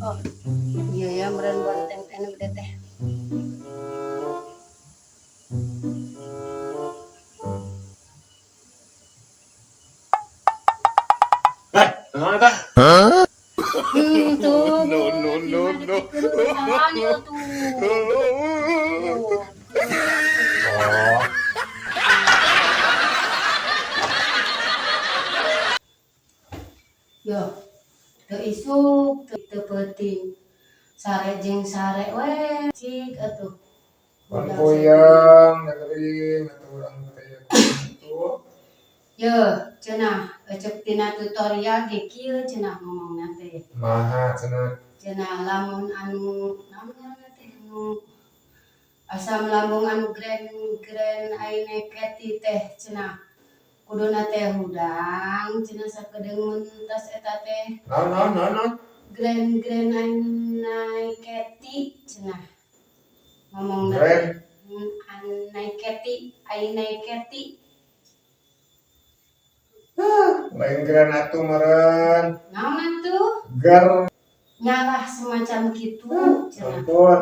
Oh, iya ya, meureun bonteng teh nu gede teh. Eh, naon eta? Tuh. No, no, no, no. Salah tuh. Tuh. Oh. Yo, teu isuk, teu peuting. Sare jeung sare we, cik atuh. Pan puyeng, dengerin atuh urang teh kitu. Yo, cenah ecep tina tutorial ge kieu cenah ngomongna teh. Maha cenah? Cenah lamun anu naon ngaranna teh, anu asam lambung anu grand grand aine keti teh cenah kuduna teh hudang cenah sakedeung mun tas eta teh. Naon naon naon naon? Grand grand aine keti cenah ngomongna teh. Grand? Anai keti, aine keti. Lain grand atuh meureun. Naon atuh? Ger. Nyalah semacam kitu cenah. Ampun.